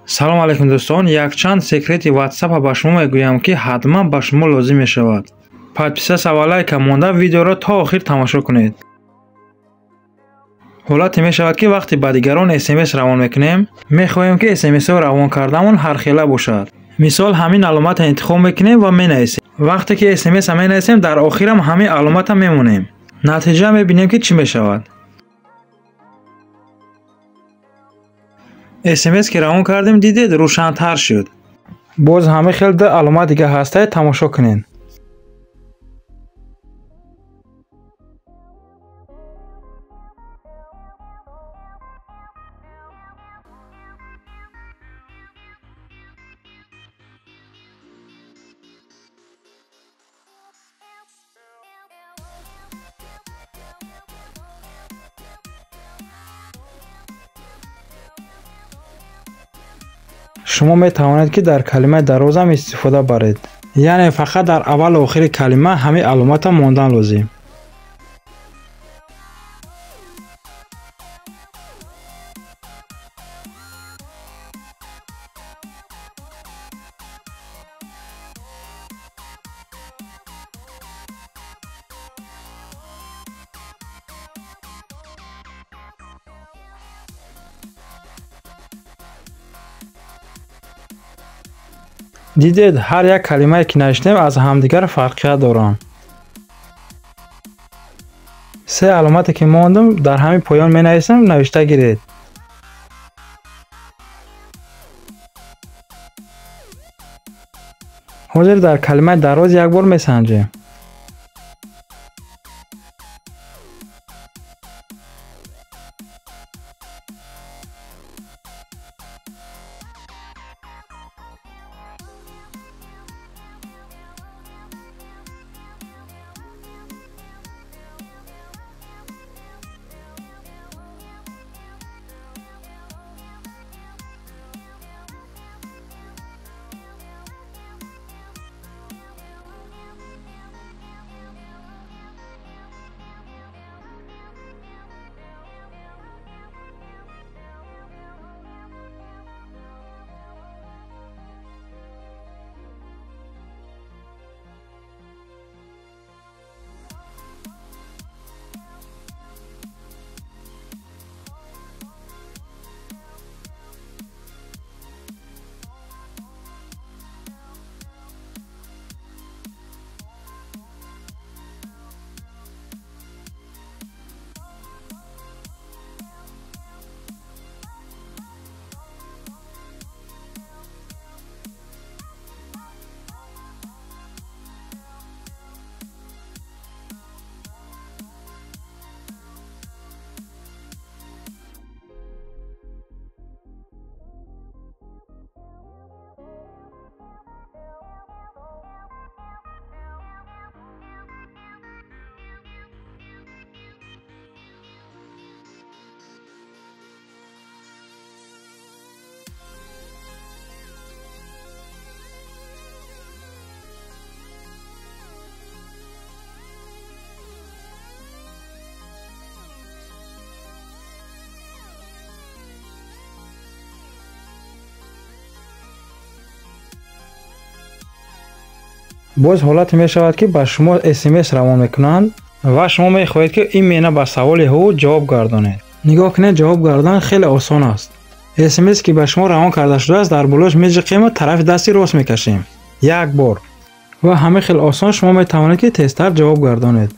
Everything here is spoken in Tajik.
Салом алейкум дӯстон, якчанд секрети WhatsApp ба шумо мегӯям, ки ҳатман ба шумо лозим мешавад. Подписаться ва лайка монда видеоро то охир тамошо кунед. Ҳолате мешавад, ки вақте ба дигарон СМС равон мекунем, мехоҳем, ки СМСҳо равон кардамон ҳархела бошад. Мисол, ҳамин аломатро интихоб мекунем ва менависем. Вақте ки СМС-а менависем, дар охирам ҳамин аломата мемонем. Натиҷа мебинем, ки чӣ мешавад. СМС ки равон кардем, дидед, рӯшантар шуд. Боз ҳамин хел ду аломат дига ҳастае, тамошо кунед. Шумо метавонед, ки дар калимаи дарозам истифода баред. Яъне фақат дар аввалу охири калима ҳамин аломата мондан лозим. Дидед, ҳар як калимае ки навиштем, аз ҳамдигар фарқият доранд. Се аломате ки мондум, дар ҳамин поён менависам, навишта гиред. Ҳозир дар калимаи дароз як бор месанҷем. Боз ҳолате мешавад, ки ба шумо СМС равон мекунанд ва шумо мехоҳед, ки именно ба саволи ҳу ҷавоб гардонед. Нигоҳ кунед, ҷавоб гардан хеле осон аст. СМС ки ба шумо равон карда шудааст, дар болош меҷиқем ва тарафи дасти рост мекашем. Як бор. Ва ҳамин хел осон шумо метавонед, ки тезтар ҷавоб гардонед.